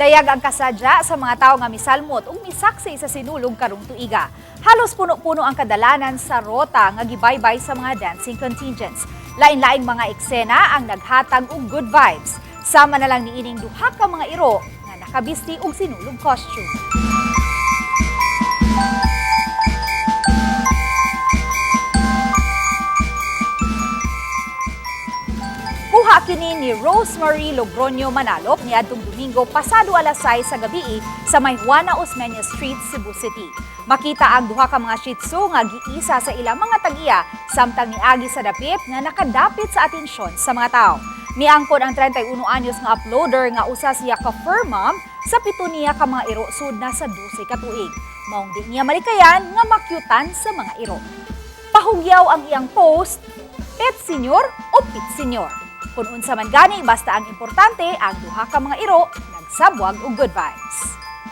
Dayag ang kasadya sa mga tao nga misalmot ug misaksi sa sinulog karong tuiga. Halos puno-puno ang kadalanan sa rota nga gibaybay sa mga dancing contingents. Lain-laing mga eksena ang naghatag og good vibes. Sama na lang niining duha ka mga iro nga nakabisti og sinulog costume. Kuha kini ni Rosemary Logroño Manalop niadtong Domingo pasado alas 6 sa gabi sa may Juana Osmeña Street, Cebu City. Makita ang duha ka mga Shih Tzu nga giisa sa ilang mga tag-iya samtang niagi sa dapit nga nakadapit sa atensyon sa mga tao. Miangkon ang 31 anyos nga uploader nga usa siya ka fur mom sa pito niya ka mga iro sud na sa 12 ka tuig. Maong di niya malikayan nga makyutan sa mga iro. Pahugyaw ang iyang post, "Pet senior o pit senior?" Kung unsa man gani, basta ang importante, ang duha ka mga iro nagsabwag og good vibes.